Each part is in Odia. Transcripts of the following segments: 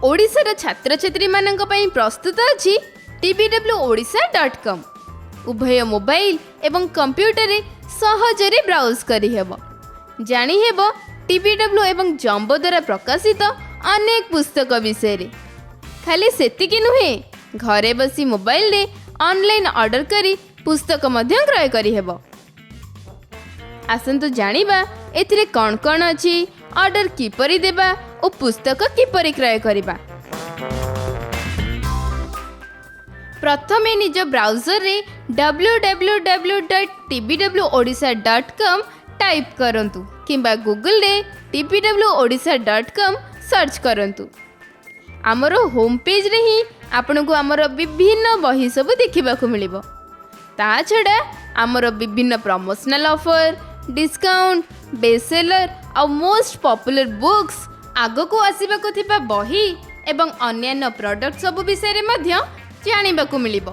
ଓଡ଼ିଶାର ଛାତ୍ରଛାତ୍ରୀମାନଙ୍କ ପାଇଁ ପ୍ରସ୍ତୁତ ଅଛି tbwodisha.com। ଉଭୟ ମୋବାଇଲ ଏବଂ କମ୍ପ୍ୟୁଟରରେ ସହଜରେ ବ୍ରାଉଜ୍ କରିହେବ, ଜାଣିହେବ ଟିବିଡବ୍ଲ୍ୟୁ ଏବଂ ଜମ୍ବୋ ଦ୍ୱାରା ପ୍ରକାଶିତ ଅନେକ ପୁସ୍ତକ ବିଷୟରେ। ଖାଲି ସେତିକି ନୁହେଁ, ଘରେ ବସି ମୋବାଇଲରେ ଅନଲାଇନ୍ ଅର୍ଡ଼ର କରି ପୁସ୍ତକ ମଧ୍ୟ କ୍ରୟ କରିହେବ। ଆସନ୍ତୁ ଜାଣିବା ଏଥିରେ କ'ଣ କ'ଣ ଅଛି, ଅର୍ଡ଼ର କିପରି ଦେବା ଓ ପୁସ୍ତକ କିପରି କ୍ରୟ କରିବା। ପ୍ରଥମେ ନିଜ ବ୍ରାଉଜରରେ www.tbwodisha.com type କରନ୍ତୁ କିମ୍ବା ଗୁଗଲରେ tbwodisha.com search କରନ୍ତୁ। ଆମର ହୋମ୍ ପେଜ୍ରେ ହିଁ ଆପଣଙ୍କୁ ଆମର ବିଭିନ୍ନ ବହି ସବୁ ଦେଖିବାକୁ ମିଳିବ। ତା ଛଡ଼ା ଆମର ବିଭିନ୍ନ promotional offer, discount, best seller ଆଉ ମୋଷ୍ଟ ପପୁଲାର ବୁକ୍ସ, ଆଗକୁ ଆସିବାକୁ ଥିବା ବହି ଏବଂ ଅନ୍ୟାନ୍ୟ ପ୍ରଡ଼କ୍ଟ ସବୁ ବିଷୟରେ ମଧ୍ୟ ଜାଣିବାକୁ ମିଳିବ।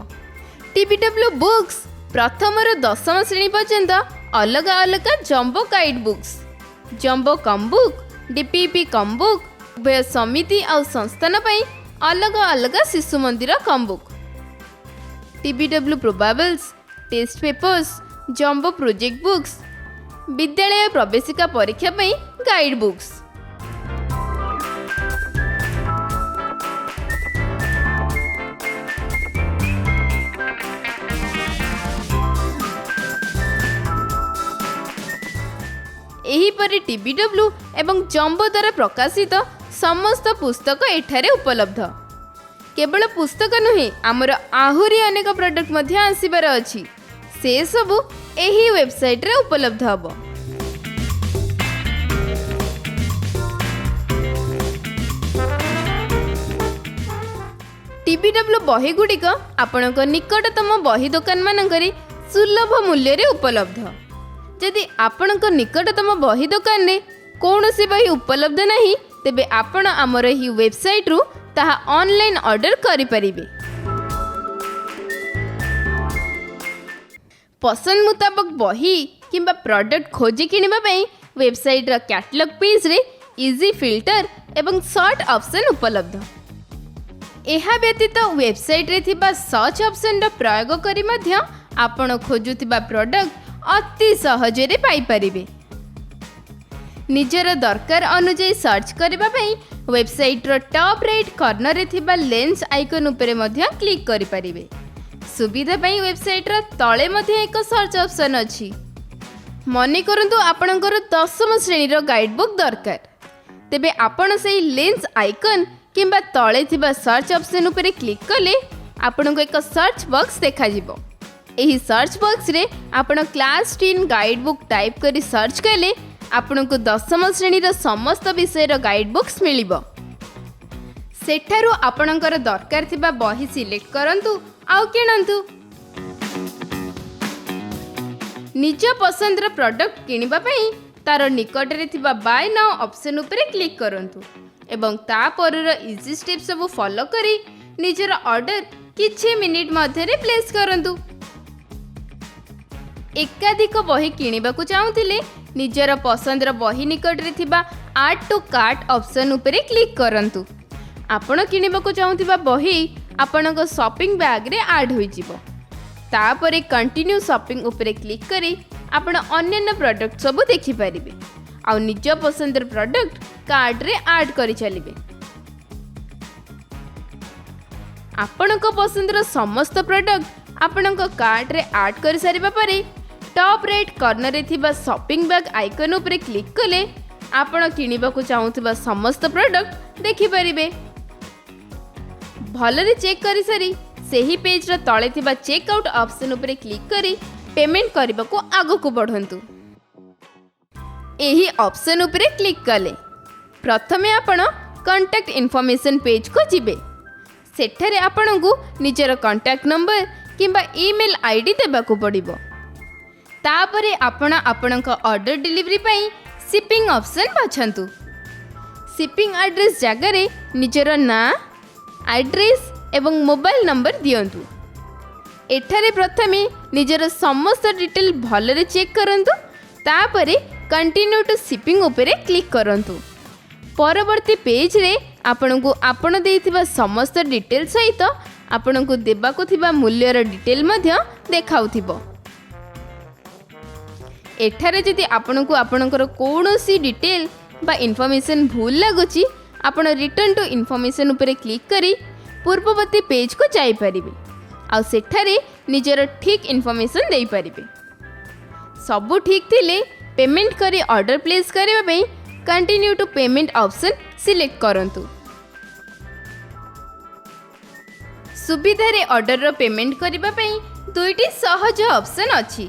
ଟିବିଡବ୍ଲ୍ୟୁ ବୁକ୍ସ ପ୍ରଥମରୁ ଦଶମ ଶ୍ରେଣୀ ପର୍ଯ୍ୟନ୍ତ ଅଲଗା ଅଲଗା jumbo guide books, jumbo କମ୍ବୁକ୍, DPP କମ୍ବୁକ୍, ଉଭୟ ସମିତି ଆଉ ସଂସ୍ଥାନ ପାଇଁ ଅଲଗା ଅଲଗା ଶିଶୁ ମନ୍ଦିର କମ୍ବୁକ୍, ଟିବିଡବ୍ଲ୍ୟୁ ପ୍ରୋବାବଲ୍ସ, test papers, jumbo project books, ବିଦ୍ୟାଳୟ ପ୍ରବେଶିକା ପରୀକ୍ଷା ପାଇଁ ଗାଇଡ୍ ବୁକ୍ସ। ଏହିପରି ଟିବିଡବ୍ଲ୍ୟୁ ଏବଂ ଜମ୍ବୋ ଦ୍ୱାରା ପ୍ରକାଶିତ ସମସ୍ତ ପୁସ୍ତକ ଏଠାରେ ଉପଲବ୍ଧ। କେବଳ ପୁସ୍ତକ ନୁହେଁ, ଆମର ଆହୁରି ଅନେକ ପ୍ରଡ଼କ୍ଟ ମଧ୍ୟ ଆସିବାର ଅଛି। ସେସବୁ ଏହି ୱେବସାଇଟ୍ରେ ଉପଲବ୍ଧ ହେବ। ଟିବିଡବ୍ଲ୍ୟୁ ବହିଗୁଡ଼ିକ ଆପଣଙ୍କ ନିକଟତମ ବହି ଦୋକାନମାନଙ୍କରେ ସୁଲଭ ମୂଲ୍ୟରେ ଉପଲବ୍ଧ। ଯଦି ଆପଣଙ୍କ ନିକଟତମ ବହି ଦୋକାନରେ କୌଣସି ବହି ଉପଲବ୍ଧ ନାହିଁ, ତେବେ ଆପଣ ଆମର ଏହି ୱେବସାଇଟ୍ରୁ ତାହା ଅନଲାଇନ୍ ଅର୍ଡ଼ର କରିପାରିବେ। ପସନ୍ଦ ମୁତାବକ ବହି କିମ୍ବା ପ୍ରଡ଼କ୍ଟ ଖୋଜି କିଣିବା ପାଇଁ ୱେବସାଇଟ୍ର କ୍ୟାଟଲଗ୍ ପେଜ୍ରେ ଇଜି ଫିଲ୍ଟର ଏବଂ ସର୍ଟ ଅପସନ୍ ଉପଲବ୍ଧ। ଏହା ବ୍ୟତୀତ ୱେବସାଇଟ୍ରେ ଥିବା ସର୍ଚ୍ଚ ଅପସନ୍ର ପ୍ରୟୋଗ କରି ମଧ୍ୟ ଆପଣ ଖୋଜୁଥିବା ପ୍ରଡ଼କ୍ଟ ଅତି ସହଜରେ ପାଇପାରିବେ। ନିଜର ଦରକାର ଅନୁଯାୟୀ ସର୍ଚ୍ଚ କରିବା ପାଇଁ ୱେବସାଇଟ୍ର ଟପ୍ ରାଇଟ୍ କର୍ଣ୍ଣରରେ ଥିବା ଲେନ୍ସ ଆଇକନ୍ ଉପରେ ମଧ୍ୟ କ୍ଲିକ୍ କରିପାରିବେ। ସୁବିଧା ପାଇଁ ୱେବସାଇଟ୍ର ତଳେ ମଧ୍ୟ ଏକ ସର୍ଚ୍ଚ ଅପସନ୍ ଅଛି। ମନେ କରନ୍ତୁ ଆପଣଙ୍କର ଦଶମ ଶ୍ରେଣୀର ଗାଇଡ୍ ବୁକ୍ ଦରକାର, ତେବେ ଆପଣ ସେହି ଲେନ୍ସ ଆଇକନ୍ କିମ୍ବା ତଳେ ଥିବା ସର୍ଚ୍ଚ ଅପସନ୍ ଉପରେ କ୍ଲିକ୍ କଲେ ଆପଣଙ୍କୁ ଏକ ସର୍ଚ୍ଚ ବକ୍ସ ଦେଖାଯିବ। ଏହି ସର୍ଚ୍ଚ ବକ୍ସରେ ଆପଣ କ୍ଲାସ୍ 10 ଗାଇଡ୍ ବୁକ୍ ଟାଇପ୍ କରି ସର୍ଚ୍ଚ କଲେ ଆପଣଙ୍କୁ ଦଶମ ଶ୍ରେଣୀର ସମସ୍ତ ବିଷୟର ଗାଇଡ୍ ବୁକ୍ସ ମିଳିବ। ସେଠାରୁ ଆପଣଙ୍କର ଦରକାର ଥିବା ବହି ସିଲେକ୍ଟ କରନ୍ତୁ ଆଉ କିଣନ୍ତୁ। ନିଜ ପସନ୍ଦର ପ୍ରଡ଼କ୍ଟ କିଣିବା ପାଇଁ ତାର ନିକଟରେ ଥିବା ବାଏ now option ଉପରେ କ୍ଲିକ୍ କରନ୍ତୁ ଏବଂ ତାପରର ଇଜି ଷ୍ଟେପ୍ ସବୁ ଫଲୋ କରି ନିଜର ଅର୍ଡ଼ର କିଛି ମିନିଟ୍ ମଧ୍ୟରେ ପ୍ଲେସ୍ କରନ୍ତୁ। ଏକାଧିକ ବହି କିଣିବାକୁ ଚାହୁଁଥିଲେ ନିଜର ପସନ୍ଦର ବହି ନିକଟରେ ଥିବା ଆଡ୍ ଟୁ କାର୍ଟ ଅପସନ୍ ଉପରେ କ୍ଲିକ୍ କରନ୍ତୁ। ଆପଣ କିଣିବାକୁ ଚାହୁଁଥିବା ବହି ଆପଣଙ୍କ ସପିଂ ବ୍ୟାଗ୍ରେ ଆଡ୍ ହୋଇଯିବ। ତାପରେ କଣ୍ଟିନ୍ୟୁ ସପିଂ ଉପରେ କ୍ଲିକ୍ କରି ଆପଣ ଅନ୍ୟାନ୍ୟ ପ୍ରଡ଼କ୍ଟ ସବୁ ଦେଖିପାରିବେ ଆଉ ନିଜ ପସନ୍ଦର ପ୍ରଡ଼କ୍ଟ କାର୍ଟରେ ଆଡ୍ କରି ଚାଲିବେ। ଆପଣଙ୍କ ପସନ୍ଦର ସମସ୍ତ ପ୍ରଡ଼କ୍ଟ ଆପଣଙ୍କ କାର୍ଟରେ ଆଡ୍ କରିସାରିବା ପରେ ଟପ୍ ରାଇଟ୍ କର୍ଣ୍ଣରରେ ଥିବା ସପିଂ ବ୍ୟାଗ୍ ଆଇକନ୍ ଉପରେ କ୍ଲିକ୍ କଲେ ଆପଣ କିଣିବାକୁ ଚାହୁଁଥିବା ସମସ୍ତ ପ୍ରଡ଼କ୍ଟ ଦେଖିପାରିବେ। ଭଲରେ ଚେକ୍ କରିସାରି ସେହି ପେଜ୍ର ତଳେ ଥିବା ଚେକ୍ ଆଉଟ୍ ଅପସନ୍ ଉପରେ କ୍ଲିକ୍ କରି ପେମେଣ୍ଟ କରିବାକୁ ଆଗକୁ ବଢ଼ନ୍ତୁ। ଏହି ଅପସନ୍ ଉପରେ କ୍ଲିକ୍ କଲେ ପ୍ରଥମେ ଆପଣ କଣ୍ଟାକ୍ଟ ଇନଫର୍ମେସନ୍ ପେଜ୍କୁ ଯିବେ। ସେଠାରେ ଆପଣଙ୍କୁ ନିଜର କଣ୍ଟାକ୍ଟ ନମ୍ବର କିମ୍ବା ଇମେଲ୍ ଆଇଡି ଦେବାକୁ ପଡ଼ିବ। ତାପରେ ଆପଣ ଆପଣଙ୍କ ଅର୍ଡ଼ର ଡେଲିଭରି ପାଇଁ ସିପିଂ ଅପସନ୍ ବାଛନ୍ତୁ। ସିପିଂ ଆଡ୍ରେସ୍ ଜାଗାରେ ନିଜର ନାଁ, ଆଡ୍ରେସ୍ ଏବଂ ମୋବାଇଲ ନମ୍ବର ଦିଅନ୍ତୁ। ଏଠାରେ ପ୍ରଥମେ ନିଜର ସମସ୍ତ ଡିଟେଲ୍ ଭଲରେ ଚେକ୍ କରନ୍ତୁ, ତାପରେ କଣ୍ଟିନ୍ୟୁ ଟୁ ସିପିଂ ଉପରେ କ୍ଲିକ୍ କରନ୍ତୁ। ପରବର୍ତ୍ତୀ ପେଜ୍ରେ ଆପଣଙ୍କୁ ଆପଣ ଦେଇଥିବା ସମସ୍ତ ଡିଟେଲ୍ ସହିତ ଆପଣଙ୍କୁ ଦେବାକୁ ଥିବା ମୂଲ୍ୟର ଡିଟେଲ୍ ମଧ୍ୟ ଦେଖାଉଥିବ। ଏଠାରେ ଯଦି ଆପଣଙ୍କୁ ଆପଣଙ୍କର କୌଣସି ଡିଟେଲ୍ ବା ଇନଫର୍ମେସନ୍ ଭୁଲ ଲାଗୁଛି, ଆପଣ ରିଟର୍ନ ଟୁ ଇନଫର୍ମେସନ୍ ଉପରେ କ୍ଲିକ୍ କରି ପୂର୍ବବର୍ତ୍ତୀ ପେଜ୍କୁ ଯାଇପାରିବେ ଆଉ ସେଠାରେ ନିଜର ଠିକ୍ ଇନଫର୍ମେସନ୍ ଦେଇପାରିବେ। ସବୁ ଠିକ୍ ଥିଲେ ପେମେଣ୍ଟ କରି ଅର୍ଡ଼ର ପ୍ଲେସ୍ କରିବା ପାଇଁ continue to payment option select କରନ୍ତୁ। ସୁବିଧାରେ ଅର୍ଡ଼ରର ପେମେଣ୍ଟ କରିବା ପାଇଁ ଦୁଇଟି ସହଜ ଅପସନ୍ ଅଛି।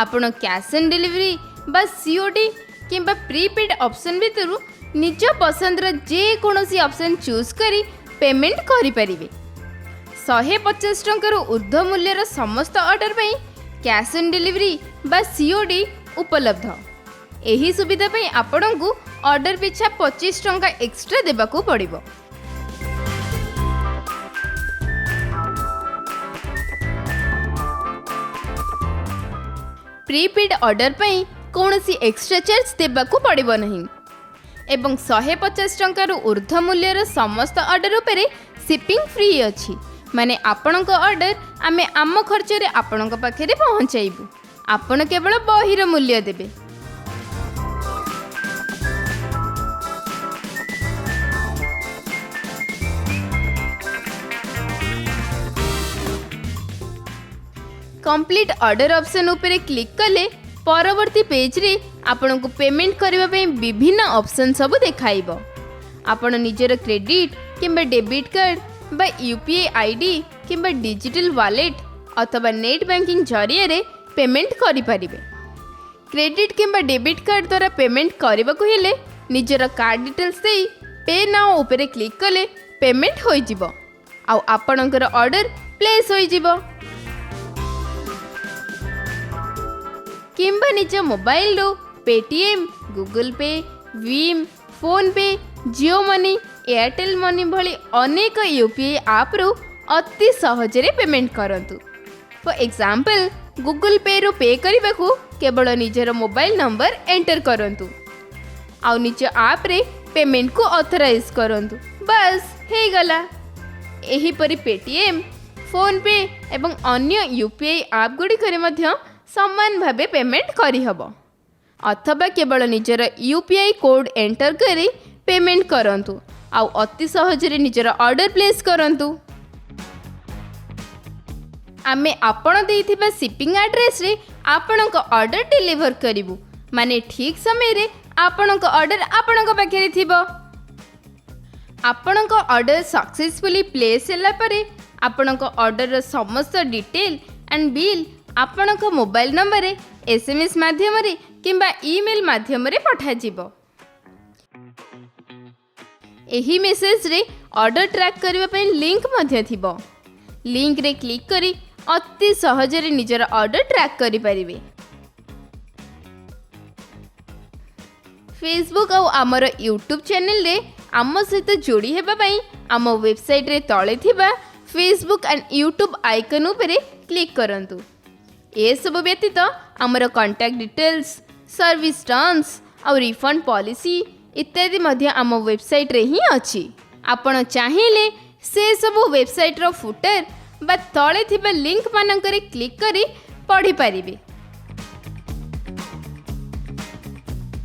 ଆପଣ କ୍ୟାସ୍ ଅନ୍ ଡେଲିଭରି ବା ସିଓଡି କିମ୍ବା ପ୍ରିପେଡ୍ ଅପସନ୍ ଭିତରୁ ନିଜ ପସନ୍ଦର ଯେକୌଣସି ଅପସନ୍ ଚୁଜ୍ କରି ପେମେଣ୍ଟ କରିପାରିବେ। 150 ଟଙ୍କାରୁ ଉର୍ଦ୍ଧ୍ୱ ମୂଲ୍ୟର ସମସ୍ତ ଅର୍ଡ଼ର ପାଇଁ କ୍ୟାସ୍ ଅନ୍ ଡେଲିଭରି ବା ସିଓଡି ଉପଲବ୍ଧ। ଏହି ସୁବିଧା ପାଇଁ ଆପଣଙ୍କୁ ଅର୍ଡ଼ର ପିଛା 25 ଟଙ୍କା ଏକ୍ସଟ୍ରା ଦେବାକୁ ପଡ଼ିବ। ପ୍ରିପେଡ୍ ଅର୍ଡ଼ର ପାଇଁ କୌଣସି ଏକ୍ସଟ୍ରା ଚାର୍ଜ ଦେବାକୁ ପଡ଼ିବ ନାହିଁ ଏବଂ 150 ଟଙ୍କାରୁ ଉର୍ଦ୍ଧ୍ୱ ମୂଲ୍ୟର ସମସ୍ତ ଅର୍ଡ଼ର ଉପରେ ସିପିଂ ଫ୍ରି ଅଛି। ମାନେ ଆପଣଙ୍କ ଅର୍ଡ଼ର ଆମେ ଆମ ଖର୍ଚ୍ଚରେ ଆପଣଙ୍କ ପାଖରେ ପହଞ୍ଚାଇବୁ, ଆପଣ କେବଳ ବହିର ମୂଲ୍ୟ ଦେବେ। କମ୍ପ୍ଲିଟ୍ ଅର୍ଡ଼ର ଅପସନ୍ ଉପରେ କ୍ଲିକ୍ କଲେ ପରବର୍ତ୍ତୀ ପେଜ୍ରେ ଆପଣଙ୍କୁ ପେମେଣ୍ଟ କରିବା ପାଇଁ ବିଭିନ୍ନ ଅପସନ୍ ସବୁ ଦେଖାଇବ। ଆପଣ ନିଜର କ୍ରେଡ଼ିଟ୍ କିମ୍ବା ଡେବିଟ୍ କାର୍ଡ଼ ବା ୟୁପିଆଇ ଆଇଡି କିମ୍ବା ଡିଜିଟାଲ୍ ୱାଲେଟ୍ ଅଥବା ନେଟ୍ ବ୍ୟାଙ୍କିଂ ଜରିଆରେ ପେମେଣ୍ଟ କରିପାରିବେ। କ୍ରେଡ଼ିଟ୍ କିମ୍ବା ଡେବିଟ୍ କାର୍ଡ଼ ଦ୍ୱାରା ପେମେଣ୍ଟ କରିବାକୁ ହେଲେ ନିଜର କାର୍ଡ଼ ଡିଟେଲ୍ସ ଦେଇ ପେ now ଉପରେ କ୍ଲିକ୍ କଲେ ପେମେଣ୍ଟ ହୋଇଯିବ ଆଉ ଆପଣଙ୍କର ଅର୍ଡ଼ର ପ୍ଲେସ୍ ହୋଇଯିବ। କିମ୍ବା ନିଜ ମୋବାଇଲରୁ ପେଟିଏମ୍, ଗୁଗଲ ପେ, ଭୀମ୍, PhonePe, Jio money, Airtel money ଭଳି ଅନେକ ୟୁପିଆଇ ଆପ୍ରୁ ଅତି ସହଜରେ ପେମେଣ୍ଟ କରନ୍ତୁ। ଫର୍ ଏକ୍ଜାମ୍ପଲ୍, ଗୁଗଲ ପେରୁ ପେ କରିବାକୁ କେବଳ ନିଜର ମୋବାଇଲ ନମ୍ବର ଏଣ୍ଟର କରନ୍ତୁ ଆଉ ନିଜ ଆପ୍ରେ ପେମେଣ୍ଟକୁ ଅଥରାଇଜ୍ କରନ୍ତୁ, ବାସ୍ ହେଇଗଲା। ଏହିପରି ପେଟିଏମ୍, ଫୋନ୍ପେ ଏବଂ ଅନ୍ୟ ୟୁପିଆଇ ଆପ୍ ଗୁଡ଼ିକରେ ମଧ୍ୟ ସମାନ ଭାବେ ପେମେଣ୍ଟ କରିହେବ। ଅଥବା କେବଳ ନିଜର ୟୁପିଆଇ କୋଡ଼୍ ଏଣ୍ଟର କରି ପେମେଣ୍ଟ କରନ୍ତୁ ଆଉ ଅତି ସହଜରେ ନିଜର ଅର୍ଡ଼ର ପ୍ଲେସ୍ କରନ୍ତୁ। ଆମେ ଆପଣ ଦେଇଥିବା ସିପିଂ ଆଡ୍ରେସରେ ଆପଣଙ୍କ ଅର୍ଡ଼ର ଡେଲିଭର କରିବୁ। ମାନେ ଠିକ୍ ସମୟରେ ଆପଣଙ୍କ ଅର୍ଡ଼ର ଆପଣଙ୍କ ପାଖରେ ଥିବ। ଆପଣଙ୍କ ଅର୍ଡ଼ର ସକ୍ସେସଫୁଲି ପ୍ଲେସ୍ ହେଲା ପରେ ଆପଣଙ୍କ ଅର୍ଡ଼ରର ସମସ୍ତ ଡିଟେଲ୍ ଆଣ୍ଡ ବିଲ୍ ଆପଣଙ୍କ ମୋବାଇଲ ନମ୍ବରରେ ଏସ୍ଏମ୍ଏସ୍ ମାଧ୍ୟମରେ କିମ୍ବା ଇମେଲ୍ ମାଧ୍ୟମରେ ପଠାଯିବ। ଏହି ମେସେଜରେ ଅର୍ଡ଼ର ଟ୍ରାକ୍ କରିବା ପାଇଁ ଲିଙ୍କ ମଧ୍ୟ ଥିବ। ଲିଙ୍କରେ କ୍ଲିକ୍ କରି ଅତି ସହଜରେ ନିଜର ଅର୍ଡ଼ର ଟ୍ରାକ୍ କରିପାରିବେ। ଫେସବୁକ୍ ଆଉ ଆମର ୟୁଟ୍ୟୁବ୍ ଚ୍ୟାନେଲରେ ଆମ ସହିତ ଯୋଡ଼ି ହେବା ପାଇଁ ଆମ ୱେବସାଇଟ୍ରେ ତଳେ ଥିବା ଫେସବୁକ୍ ଆଣ୍ଡ ୟୁଟ୍ୟୁବ୍ ଆଇକନ୍ ଉପରେ କ୍ଲିକ୍ କରନ୍ତୁ। ଏସବୁ ବ୍ୟତୀତ ଆମର କଣ୍ଟାକ୍ଟ ଡିଟେଲ୍ସ, ସର୍ଭିସ୍ ଟର୍ମସ୍ ଆଉ ରିଫଣ୍ଡ ପଲିସି ଇତ୍ୟାଦି ମଧ୍ୟ ଆମ ୱେବସାଇଟ୍ରେ ହିଁ ଅଛି। ଆପଣ ଚାହିଁଲେ ସେସବୁ ୱେବସାଇଟ୍ର ଫୁଟର୍ ବା ତଳେ ଥିବା ଲିଙ୍କ ମାନଙ୍କରେ କ୍ଲିକ୍ କରି ପଢ଼ିପାରିବେ।